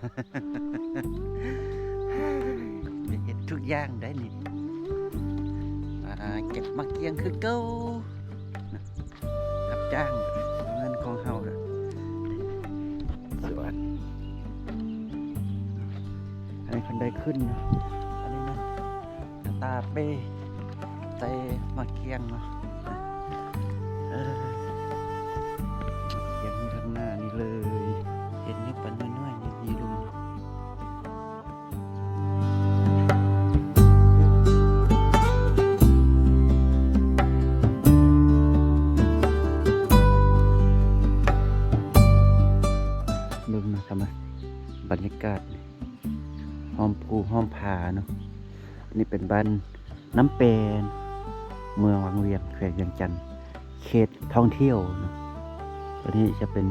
ໄດ້ເຮັດທຸກຢ່າງໄດ໋ນີ້ ອ່າ ເກັບໝາກກ້ຽງຄືເກົ່ານະ ຮັບຈ້າງ ເງິນຂອງເຮົານະ ສວນ ອັນນີ້ຄັນໄດ້ຂຶ້ນນະ ອັນນີ້ນະ ຕາເປ້ໃສ່ໝາກກ້ຽງເນາະ ເອີ ໝາກກ້ຽງຢູ່ທາງໜ້ານີ້ເລີຍ ເຫັນຢູ່ປານນ້ອຍໆ ຢູ່ລຸ່ມ ເບິ່ງນະ ທຳມະ ບັນຍາກາດ ຫ້ອມພູຫ້ອມຜາເນາະ ອັນນີ້ເປັນບ້ານນ້ຳແປ ເມືອງວັງວຽງ ແຂວງວຽງຈັນ ເຂດທ່ອງທ່ຽວເນາະ ອັນນີ້ຈະເປັນ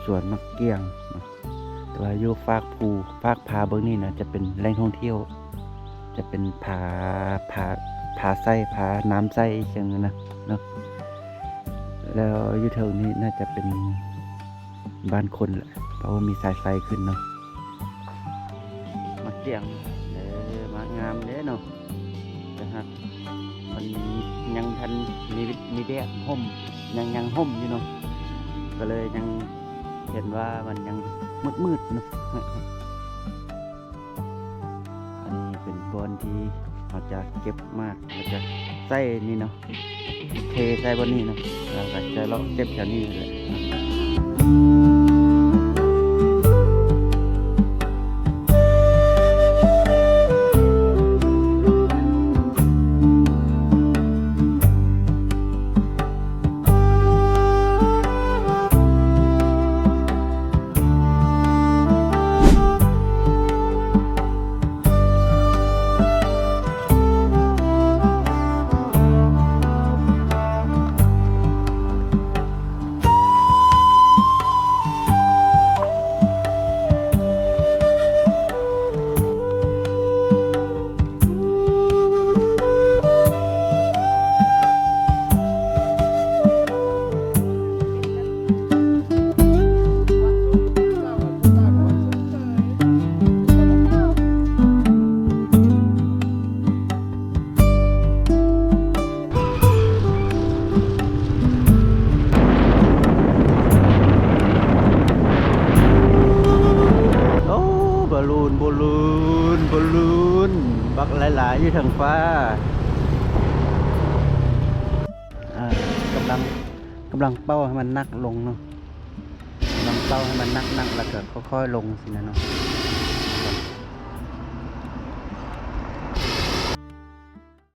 ສວນໝາກກ້ຽງເນາະ ແຕ່ວ່າຢູ່ຟາກພູ ຟາກຜາເບິ່ງນີ້ນະ ຈະເປັນແຫຼ່ງທ່ອງທ່ຽວ ຈະເປັນຜາ ຜາ ຜາໃສ ຜານ້ຳໃສ ຈັ່ງນັ້ນນະເນາະ ແລ້ວຢູ່ເທິງນີ້ໜ້າຈະເປັນ ບ້ານຄົນແຫຼະ ເພາະວ່າມີສາຍໄຟຂຶ້ນເນາະ ໝາກກ້ຽງ ເອີ ໝາກງາມເດ້ເນາະ ແຕ່ຫາກມັນຍັງທັນມີ ມີແດດຮົ່ມ ຍັງ ຍັງຮົ່ມຢູ່ເນາະ ກໍເລີຍຍັງເຫັນວ່າມັນຍັງມືດໆເນາະ. ອັນນີ້ເປັນບ່ອນທີ່ເຮົາຈະເກັບໝາກ ແລ້ວຈະໃສ່ນີ້ເນາະ ເທໃສ່ບ່ອນນີ້ເນາະ ແລ້ວກໍຈະເລາະເກັບແຖວນີ້ແຫຼະ. ໂອ້ ບາລູນ ບາລູນ ບາລູນ ບັກຫຼາຍໆ ຢູ່ເທິງຟ້າ ອ່າ ກຳລັງ ກຳລັງເປົ່າໃຫ້ມັນໜັກລົງເນາະ ກຳລັງເປົ່າໃຫ້ມັນໜັກໆ ແລ້ວກໍຄ່ອຍໆລົງຊີ້ນະເນາະ.